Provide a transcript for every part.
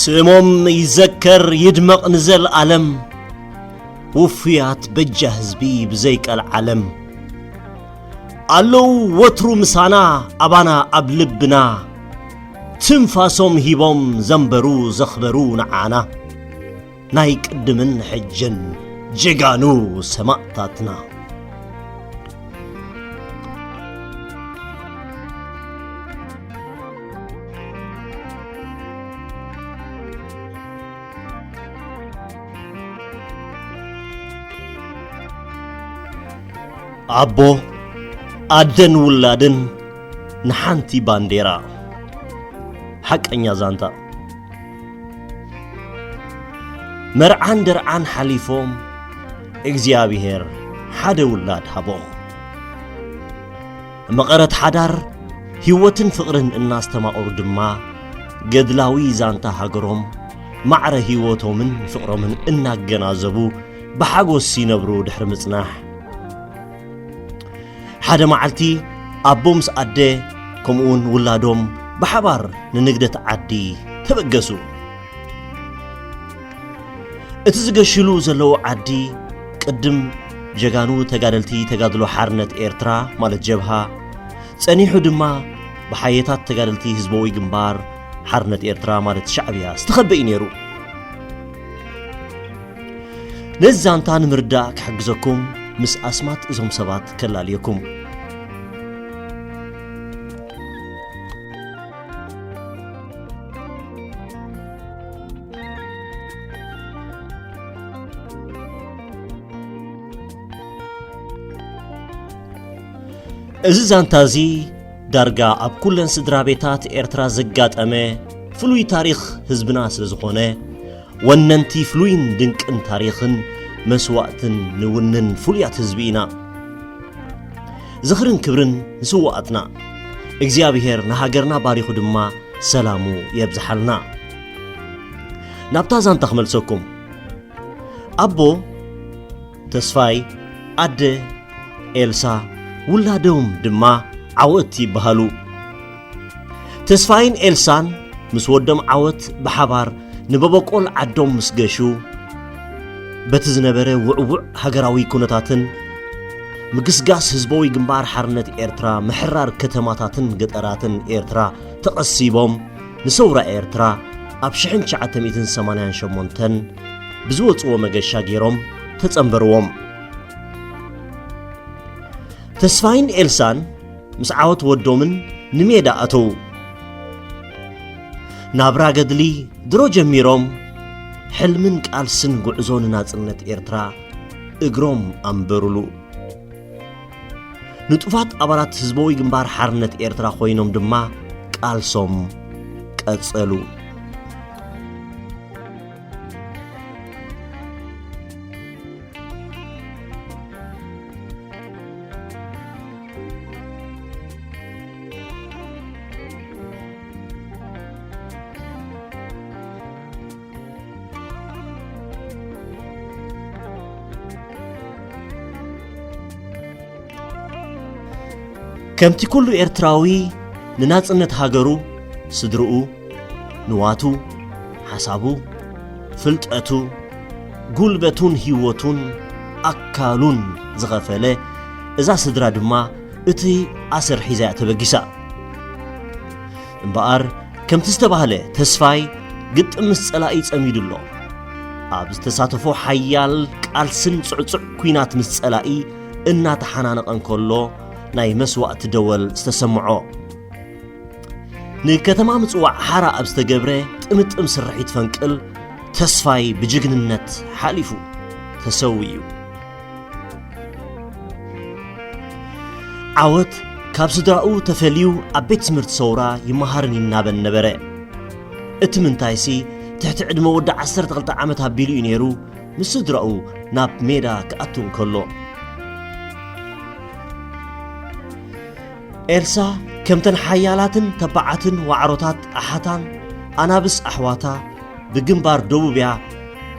ስሞም ይዘከር ይድመቕ ንዘለኣለም፣ ውፉያት በጃ ህዝቢ ብዘይቀልዓለም። ኣለዉ ወትሩ ምሳና፣ ኣባና ኣብ ልብና፣ ትንፋሶም ሂቦም ዘንበሩ ዘኽበሩ ንዓና። ናይ ቅድምን ሕጅን ጀጋኑ ሰማእታትና። ኣቦ፣ ኣደን ውላድን ንሓንቲ ባንዴራ። ሓቀኛ ዛንታ። መርዓን ደርዓን ሓሊፎም፣ እግዚኣብሔር ሓደ ውላድ ሃቦም። መቐረት ሓዳር፣ ህይወትን ፍቕርን እናስተማቐሩ ድማ፣ ገድላዊ ዛንታ ሃገሮም፣ ማዕረ ህይወቶምን ፍቕሮምን እናገናዘቡ ብሓጎስ ይነብሩ ድሕሪ ምጽናሕ፣ ሓደ መዓልቲ ኣቦ ምስ ኣደ፣ ከምኡውን ውላዶም ብሓባር ንንግደት ዓዲ ተበገሱ። እቲ ዝገሽሉ ዘለዉ ዓዲ፣ ቅድም ጀጋኑ ተጋደልቲ ተጋድሎ ሓርነት ኤርትራ፣ ማለት ጀብሃ፣ ጸኒሑ ድማ ብሓየታት ተጋደልቲ ህዝባዊ ግንባር ሓርነት ኤርትራ፣ ማለት ሻዕብያ፣ ዝተኸበ እዩ ነይሩ። ነዚ ዛንታ ንምርዳእ ክሕግዘኩም፣ ምስ ኣስማት እዞም ሰባት ከላልየኩም። እዚ ዛንታ እዚ ዳርጋ ኣብ ኩለን ስድራ ቤታት ኤርትራ ዘጋጠመ ፍሉይ ታሪኽ ህዝብና ስለ ዝኾነ፣ ወነንቲ ፍሉይን ድንቅን ታሪኽን መስዋእትን ንውንን ፍሉያት ህዝቢ ኢና። ዝኽርን ክብርን ንስውኣትና። እግዚኣብሔር ንሃገርና ባሪኹ ድማ ሰላሙ የብዝሓልና። ናብታ ዛንታ ክመልሰኩም። ኣቦ ተስፋይ፣ ኣደ ኤልሳ፣ ውላዶም ድማ ዓወት ይበሃሉ። ተስፋይን ኤልሳን ምስ ወዶም ዓወት ብሓባር ንመበቆል ዓዶም ምስ ገሹ፣ በቲ ዝነበረ ውዕዉዕ ሃገራዊ ኩነታትን ምግስጋስ ህዝባዊ ግንባር ሓርነት ኤርትራ፣ ምሕራር ከተማታትን ገጠራትን ኤርትራ ተቐሲቦም፣ ንሰውራ ኤርትራ ኣብ ሽሕን ትሽዓተ ሚእትን ሰማንያን ሸሞንተን ብዝወጽዎ መገሻ ገይሮም ተጸንበርዎም። ተስፋይን ኤልሳን ምስ ዓወት ወዶምን ንሜዳ ኣተዉ። ናብራ ገድሊ ድሮ ጀሚሮም፣ ሕልምን ቃልስን ጉዕዞ ንናጽነት ኤርትራ እግሮም ኣንበሩሉ። ንጡፋት ኣባላት ህዝባዊ ግንባር ሓርነት ኤርትራ ኮይኖም ድማ ቃልሶም ቀጸሉ። ከምቲ ኩሉ ኤርትራዊ ንናጽነት ሃገሩ፣ ስድርኡ፣ ንዋቱ፣ ሓሳቡ፣ ፍልጠቱ፣ ጉልበቱን ህይወቱን ኣካሉን ዝኸፈለ፣ እዛ ስድራ ድማ እቲ ኣሰር ሒዛ እያ ተበጊሳ። እምበኣር፣ ከምቲ ዝተባህለ፣ ተስፋይ ግጥም ምስ ጸላኢ ጸሚዱ ኣሎ። ኣብ ዝተሳተፎ ሓያል ቃልስን ጽዕጹዕ ኲናት ምስ ጸላኢ እናተሓናነቐ እንከሎ፣ ናይ መስዋእቲ ደወል ዝተሰምዖ። ንከተማ ምጽዋዕ ሓራ ኣብ ዝተገብረ ጥምጥም ስርሒት ፈንቅል፣ ተስፋይ ብጅግንነት ሓሊፉ ተሰዊኡ። ዓወት ካብ ስድራኡ ተፈልዩ ኣብ ቤት ትምህርቲ ሰውራ ይመሃርን ይናበን ነበረ። እቲ ምንታይሲ ትሕቲ ዕድመ ወዲ ዓሰርተ ክልተ ዓመት ኣቢሉ እዩ ነይሩ፣ ምስ ስድራኡ ናብ ሜዳ ክኣቱ እንከሎ። ኤልሳ ከምተን ሓያላትን ተባዓትን ዋዕሮታት ኣሓታን ኣናብስ ኣሕዋታ ብግንባር ደቡብ እያ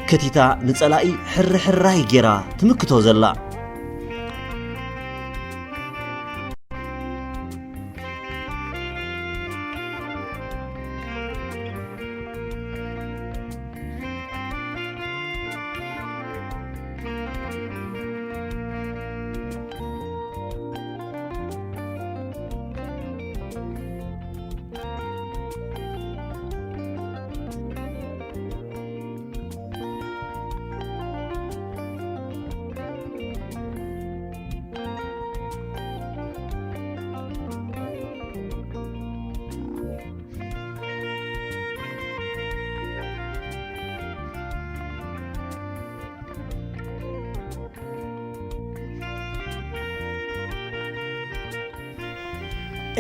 ከቲታ ንጸላኢ ሕርሕራይ ጌራ ትምክቶ ዘላ።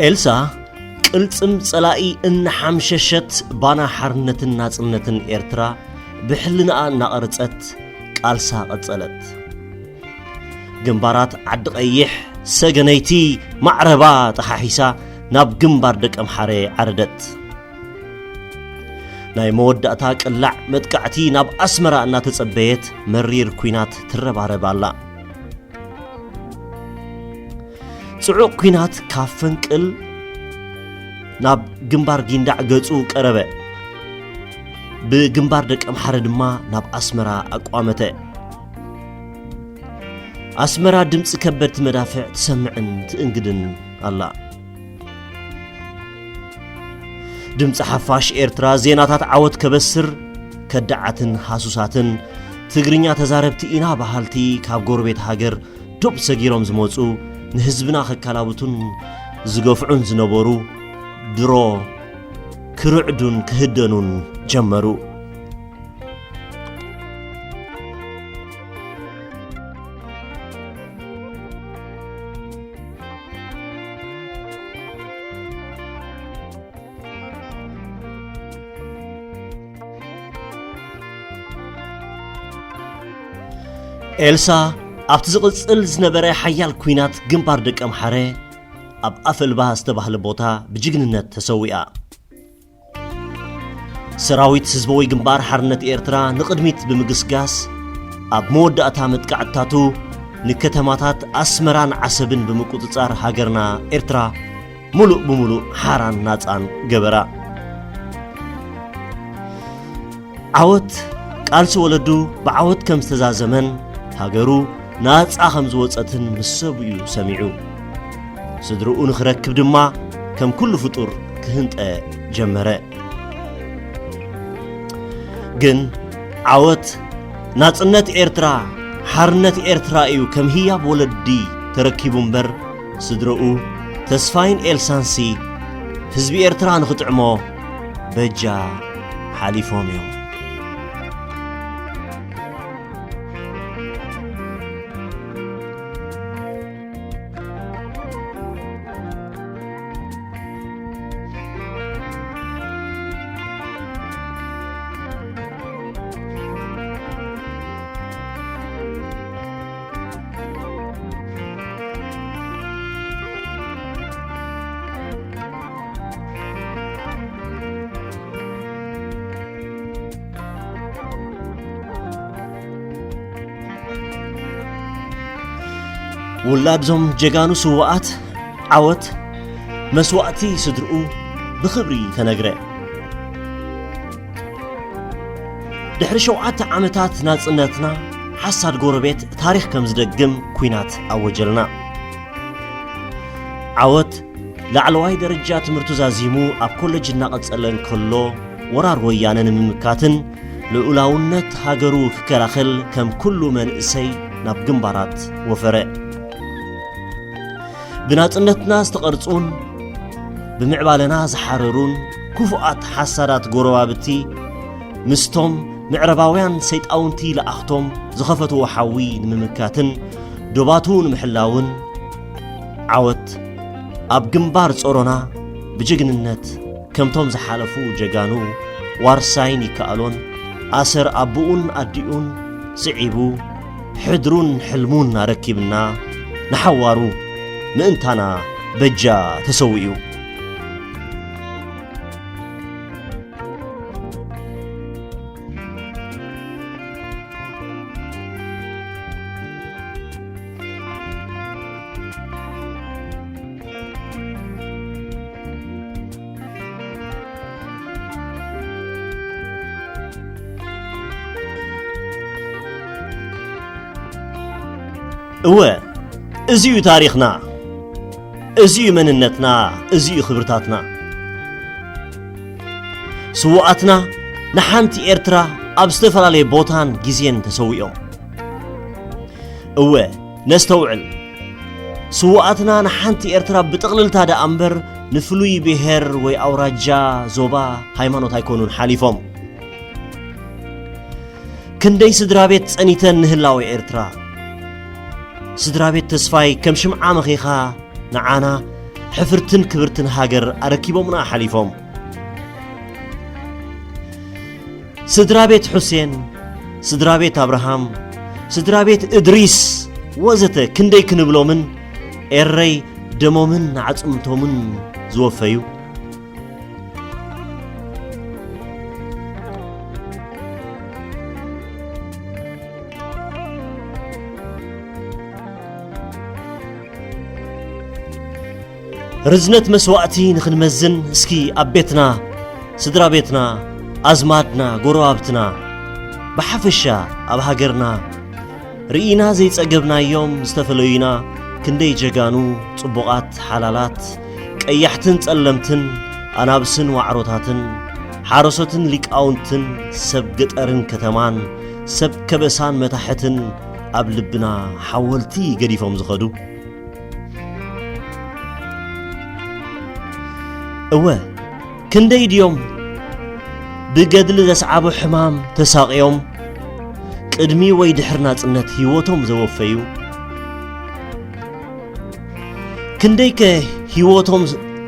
ኤልሳ ቅልጽም ጸላኢ እናሓምሸሸት ባና ሓርነትን ናጽነትን ኤርትራ ብሕልናኣ እናቐርጸት ቃልሳ ቀጸለት። ግንባራት ዓዲ ቀይሕ፣ ሰገነይቲ፣ ማዕረባ ጠሓሒሳ ናብ ግንባር ደቀምሓረ ዓረደት። ናይ መወዳእታ ቅላዕ መጥቃዕቲ ናብ ኣስመራ እናተጸበየት መሪር ኲናት ትረባረብ ኣላ። ጽዑቕ ኲናት ካብ ፈንቅል ናብ ግንባር ጊንዳዕ ገጹ ቀረበ። ብግንባር ደቀምሓረ ድማ ናብ ኣስመራ ኣቋመተ። ኣስመራ ድምጺ ከበድቲ መዳፍዕ ትሰምዕን ትእንግድን ኣላ። ድምጺ ሓፋሽ ኤርትራ ዜናታት ዓወት ከበስር፣ ከዳዓትን ሃሱሳትን ትግርኛ ተዛረብቲ ኢና በሃልቲ ካብ ጎረቤት ሃገር ዶብ ሰጊሮም ዝመጹ፣ ንህዝብና ከካላብቱን ዝገፍዑን ዝነበሩ ድሮ ክርዕዱን ክህደኑን ጀመሩ። ኤልሳ ኣብቲ ዝቕጽል ዝነበረ ሓያል ኲናት ግንባር ደቀምሓረ ኣብ ኣፈልባ ዝተባህለ ቦታ ብጅግንነት ተሰዊኣ። ሰራዊት ህዝባዊ ግንባር ሓርነት ኤርትራ ንቕድሚት ብምግስጋስ፣ ኣብ መወዳእታ መጥቃዕትታቱ ንከተማታት ኣስመራን ዓሰብን ብምቁጽጻር ሃገርና ኤርትራ ምሉእ ብምሉእ ሓራን ናጻን ገበራ። ዓወት ቃልሲ ወለዱ ብዓወት ከም ዝተዛዘመን ሃገሩ ናጻ ከም ዝወጸትን ምስ ሰብኡ ሰሚዑ። ስድርኡ ንኽረክብ ድማ ከም ኩሉ ፍጡር ክህንጠ ጀመረ። ግን ዓወት ናጽነት ኤርትራ፣ ሓርነት ኤርትራ እዩ ከም ህያብ ወለዲ ተረኪቡ እምበር፣ ስድረኡ ተስፋይን ኤልሳንሲ ህዝቢ ኤርትራ ንኽጥዕሞ በጃ ሓሊፎም እዮም። ውላድዞም ጀጋኑ ስውኣት ዓወት መስዋእቲ ስድርኡ ብኽብሪ ተነግረ። ድሕሪ ሸውዓተ ዓመታት ናጽነትና ሓሳድ ጎረቤት ታሪኽ ከም ዝደግም ኲናት ኣወጀልና። ዓወት ላዕለዋይ ደረጃ ትምህርቱ ዛዚሙ ኣብ ኮለጅ እናቐጸለ እንከሎ፣ ወራር ወያነ ንምምካትን ልኡላውነት ሃገሩ ክከላኸል ከም ኩሉ መንእሰይ ናብ ግንባራት ወፈረ። ብናጽነትና ዝተቐርጹን ብምዕባለና ዝሓረሩን ክፉኣት ሓሳዳት ጎረባብቲ ምስቶም ምዕራባውያን ሰይጣውንቲ ለኣኽቶም ዝኸፈትዎ ሓዊ ንምምካትን ዶባቱ ንምሕላውን ዓወት ኣብ ግንባር ጾሮና ብጅግንነት ከምቶም ዝሓለፉ ጀጋኑ ዋርሳይን ይከኣሎን ኣሰር ኣቦኡን ኣዲኡን ስዒቡ ሕድሩን ሕልሙን ኣረኪብና ንሓዋሩ ምእንታና በጃ ተሰዊኡ። እወ፣ እዚ እዩ ታሪኽና፣ እዚ እዩ መንነትና፣ እዚ እዩ ክብርታትና። ስዉኣትና ንሓንቲ ኤርትራ ኣብ ዝተፈላለየ ቦታን ግዜን ተሰዊኦም። እወ፣ ነስተውዕል። ስዉኣትና ንሓንቲ ኤርትራ ብጥቕልልታ ደኣ እምበር ንፍሉይ ብሄር ወይ ኣውራጃ፣ ዞባ፣ ሃይማኖት ኣይኮኑን ሓሊፎም። ክንደይ ስድራ ቤት ጸኒተን ንህላወ ኤርትራ። ስድራ ቤት ተስፋይ ከም ሽምዓ መኺኻ ንዓና ሕፍርትን ክብርትን ሃገር ኣረኪቦምና ሓሊፎም። ስድራ ቤት ሑሴን፣ ስድራ ቤት ኣብርሃም፣ ስድራ ቤት እድሪስ ወዘተ ክንደይ ክንብሎምን ኤረይ ደሞምን ኣዕጽምቶምን ዝወፈዩ። ርዝነት መስዋእቲ ንኽንመዝን እስኪ ኣብ ቤትና፣ ስድራ ቤትና፣ ኣዝማድና፣ ጎረባብትና፣ ብሓፈሻ ኣብ ሃገርና ርኢና ዘይጸገብናዮም ዝተፈለዩና ክንደይ ጀጋኑ፣ ጽቡቓት፣ ሓላላት፣ ቀያሕትን ጸለምትን፣ ኣናብስን ዋዕሮታትን፣ ሓረሶትን ሊቃውንትን፣ ሰብ ገጠርን ከተማን፣ ሰብ ከበሳን መታሕትን ኣብ ልብና ሓወልቲ ገዲፎም ዝኸዱ። እወ፣ ክንደይ ድዮም ብገድሊ ዘስዓቦ ሕማም ተሳቕዮም ቅድሚ ወይ ድሕሪ ናጽነት ህይወቶም ዘወፈዩ? ክንደይከ ህይወቶም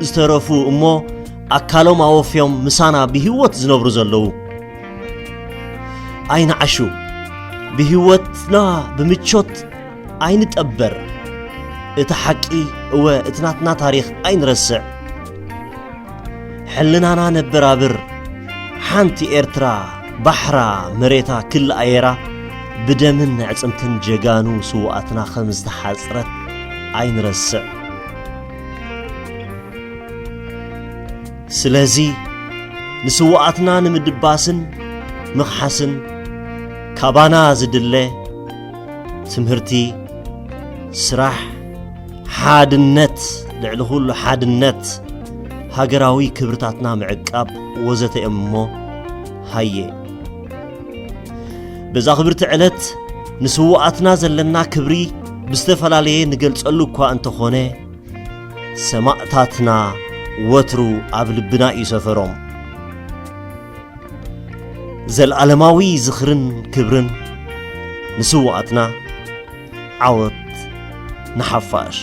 ዝተረፉ እሞ ኣካሎም ኣወፍዮም ምሳና ብህይወት ዝነብሩ ዘለዉ? ኣይንዓሹ፣ ብህይወትና ብምቾት ኣይንጠበር። እቲ ሓቂ፣ እወ፣ እቲ ናትና ታሪኽ ኣይንረስዕ። ሕልናና ነበራብር። ሓንቲ ኤርትራ፣ ባሕራ፣ መሬታ ክልኣየራ፣ ብደምን ኣዕጽምትን ጀጋኑ ስውኣትና ከም ዝተሓጽረት ኣይንረስዕ። ስለዚ፣ ንስውኣትና ንምድባስን ምኽሓስን ካባና ዝድለ ትምህርቲ፣ ስራሕ፣ ሓድነት፣ ልዕሊ ኩሉ ሓድነት፣ ሃገራዊ ክብርታትና ምዕቃብ ወዘተ እዮም እሞ፣ ሃየ። በዛ ክብርቲ ዕለት ንስውኣትና ዘለና ክብሪ ብዝተፈላለየ ንገልጸሉ እኳ እንተኾነ፣ ሰማእታትና ወትሩ ኣብ ልብና እዩ ሰፈሮም። ዘልኣለማዊ ዝኽርን ክብርን ንስውኣትና። ዓወት ንሓፋሽ።